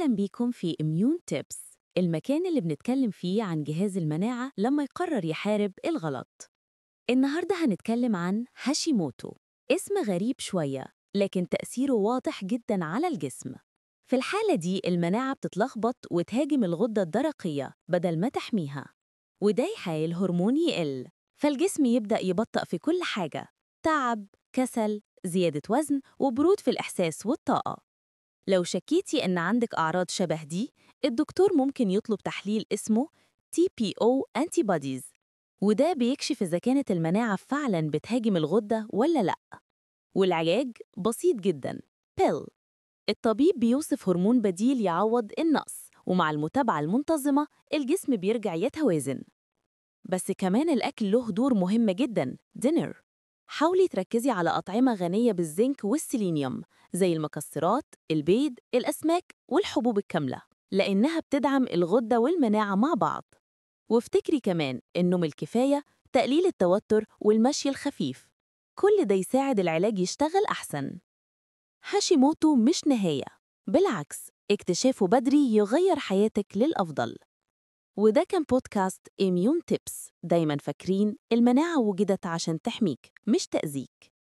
أهلا بيكم في Immune Tips، المكان اللي بنتكلم فيه عن جهاز المناعة لما يقرر يحارب الغلط. النهاردة هنتكلم عن هاشيموتو، اسم غريب شوية لكن تأثيره واضح جدا على الجسم. في الحالة دي المناعة بتتلخبط وتهاجم الغدة الدرقية بدل ما تحميها، وده يخلي الهرمون يقل، فالجسم يبدأ يبطأ في كل حاجة: تعب، كسل، زيادة وزن، وبرود في الإحساس والطاقة. لو شكيتي إن عندك أعراض شبه دي، الدكتور ممكن يطلب تحليل اسمه TPO antibodies، وده بيكشف إذا كانت المناعة فعلاً بتهاجم الغدة ولا لأ. والعلاج بسيط جداً، pill. الطبيب بيوصف هرمون بديل يعوض النقص، ومع المتابعة المنتظمة الجسم بيرجع يتوازن. بس كمان الأكل له دور مهم جداً، dinner. حاولي تركزي على أطعمة غنية بالزنك والسيلينيوم زي المكسرات، البيض، الأسماك والحبوب الكاملة، لأنها بتدعم الغدة والمناعة مع بعض. وافتكري كمان النوم الكفاية، تقليل التوتر، والمشي الخفيف، كل ده يساعد العلاج يشتغل أحسن. هاشيموتو مش نهاية، بالعكس، اكتشافه بدري يغير حياتك للأفضل. وده كان بودكاست Immune Tips. دايما فاكرين، المناعة وجدت عشان تحميك مش تأذيك.